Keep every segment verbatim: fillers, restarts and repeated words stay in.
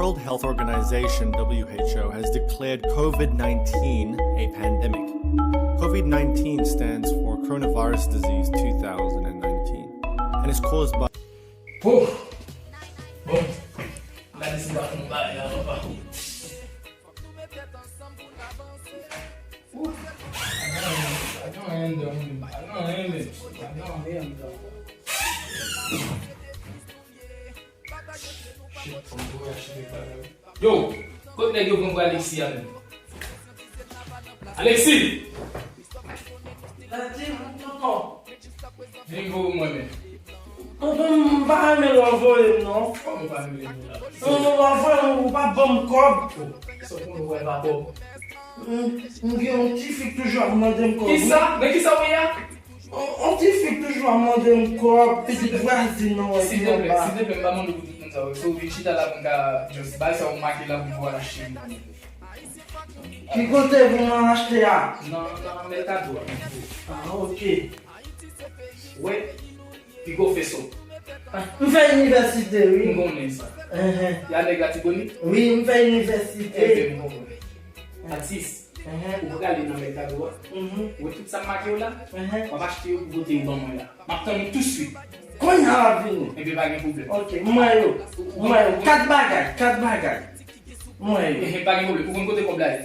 World Health Organization, W H O, has declared COVID nineteen a pandemic. COVID nineteen stands for Coronavirus Disease two thousand nineteen and is caused by. Oh! Bon, gade si m pa fè yon bagay la, papa. Ooh! Pa gen anyen anndan, pa gen anyen, pa gen anyen anndan. Shit, fò m voye achte bagay. Yo, kot nèg yo pran pou Alexis a menm? Alexis! Vin voye pou mwen menm. Tonton, m pa renmen lè w voye m non. Kòman w pa renmen lè m voye la? Non, non, w ap voye m, ou pa ban m kòb. Sa w konnen w pa kòb. M gen yon ti fi k toujou ap mande m kòb. Kisa? Men kisa w ye a? On ti fi k toujou ap mande m kòb, pitit vwazin nan wè ki anba. Silteplè, silteplè, m pa mande w pou tout moun sa yo. Se w vin chita la pou m ka just bay sa w make la pou m voye achte m. Ki kote pou mwen achte a? Nan, nan mèkado a. Ah, ok. Wè, piga w fè sa. M fè inivèsite, wi. M konnen sa. Enhen. Y a nèg Latibonit? Wi, m fè inivèsite. Enben, m konprann. Atis. Ou prale nan mèkado a, ou wè tout sa m make yo la, w ap achte yo pou pote yo ban mwen la. M ap tann ou touswit. Kounye a l ap vini. Enben pa gen pwoblèm. Ok, m wè yo. M wè yo. Kat bagay, kat bagay. M wè yo. Enben pa gen pwoblèm. Ou konn kote kòb la ye?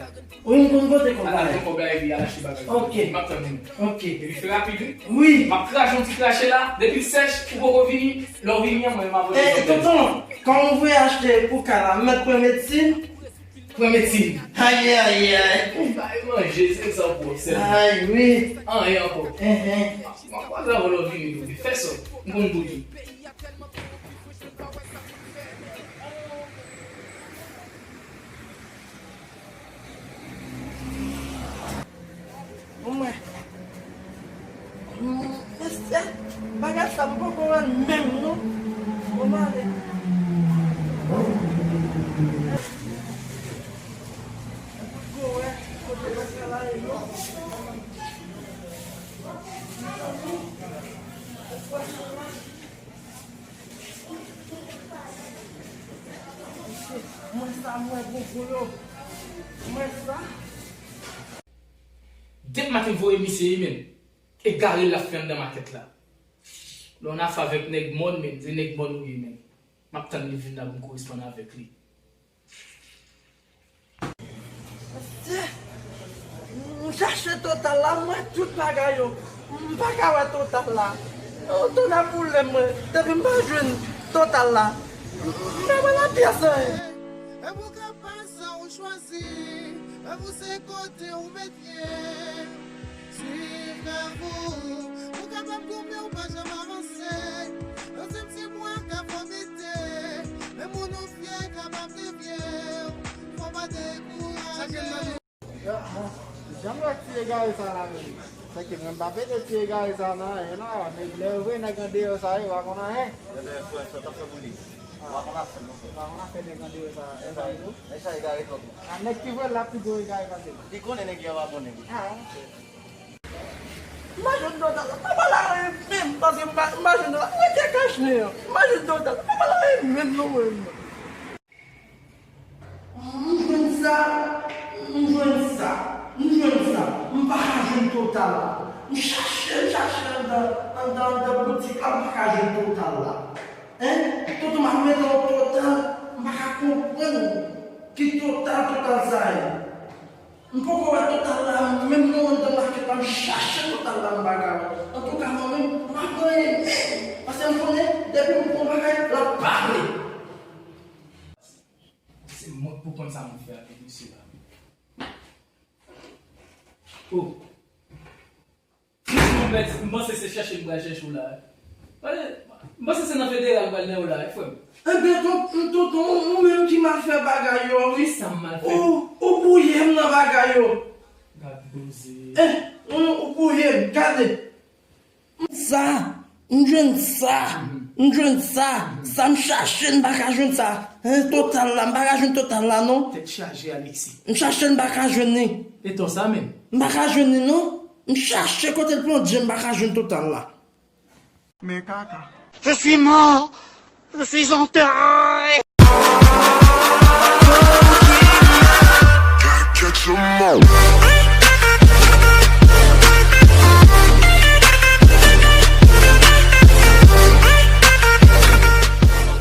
Wi, m konn kote kòb la ye. Al pran kòb la epi al achte bagay. Ok. M ap tann ou. Ok. Epi fè rapid wi. Wi. M ap krache yon ti krache la. Depi l sèch, ou poko vini. Lè w vini an, mwen m ap voye. E, tonton, kòm ou vle achte pou kay la, m mèt pran medsin? Pran medsin. Ayayay. Ou bay manje, se sa w pwòp sèlman. Ay, wi. Anyen ankò. Enhen. M ap kwaze avè w lè w vini tou. Fè sa. M konn tout. Bon, mwen. Mesye, bagay sa m poko wè l menm non. Bon, m ale. Poko wè kote bagay la ye non. Mwen sa, mwen gwo gwo yo. Mwen sa. Depi maten voye misye wi menn. Egare l ap fè anndan makèt la. Lè w nan afè avèk nèg mòn menn, se nèg mòn ou ye menn. M ap tann li vin la pou m koresponn avèk li. Mesye, m chache Total la, m wè tout bagay yo. M pa ka wè Total la. Yo tounen boule mwen, depi m pa jwenn Total la. M pa wè lapyès anyen. E pou ka pa sa ou chwazi, e pou se kote ou met pye. Swiv rèv ou, ou kapab goumen ou pa janm avanse. Yon ti ti bwa ka fòmite, men moun ou fye kapab devye w. Fò pa dekouraje. Janm wè ti egare sa la menm. Sèke mwen m pa pete ti egare sa nan anyen la. Nèg lè vre nèg andeyò sa yo pa konn anyen. Ebyen frè sa t ap fè pou li. Ou pa konn afè non frè. Pa konn afè nèg andeyò sa. Nèg sa egare twòp. A nèg ki vre l ap pi gwo egare pase. Li konnen nèg yo pa konnen li. Ah, ok. M pa jwenn Total la. M pa pale avè l menm paske m pa, m pa jwenn Total. Mwen te kach li an. M pa jwenn Total la. M pa pale avè l menm non mwen menm. M jwenn sa, m jwenn sa, m jwenn sa. M pa ka jwenn Total la. M chache, m chache anndan, anndan, anndan boutik la, m pa ka jwenn Total la. Hein? Tonton m ap mete yon Total, m pa ka konprann ki Total, Total sa ye. M poko wè Total la menm non anndan makèt la, m chache Total la m pa ka wè. Antouka mwen menm m ap anyen menm paske m konnen depi m pran bagay l ap pale. Se mwen k pou konn sa m ap fè avèk misye la. Oh. M panse se chèche m pral chèche w la. M panse se nan federal m pral dèyè w la, frè m. Ebyen, tonton, ou menm ki mal fè bagay yo, wi. Kisa m mal fè? Ou, ou bouye m nan bagay yo. Gad koze. Eh, ou, ou bouye m, gade. M sa, m jwenn sa, m jwenn sa, sa m chache, m pa ka jwenn sa. Hein, Total la, m pa ka jwenn Total la, non. Tèt chaje, Alexis. M chache, m pa ka jwenn li. E to sa menm? M pa ka jwenn li non. M chache kote l plonje, m pa ka jwenn Total la. Men kaka. Je suis mort. Je suis enterré.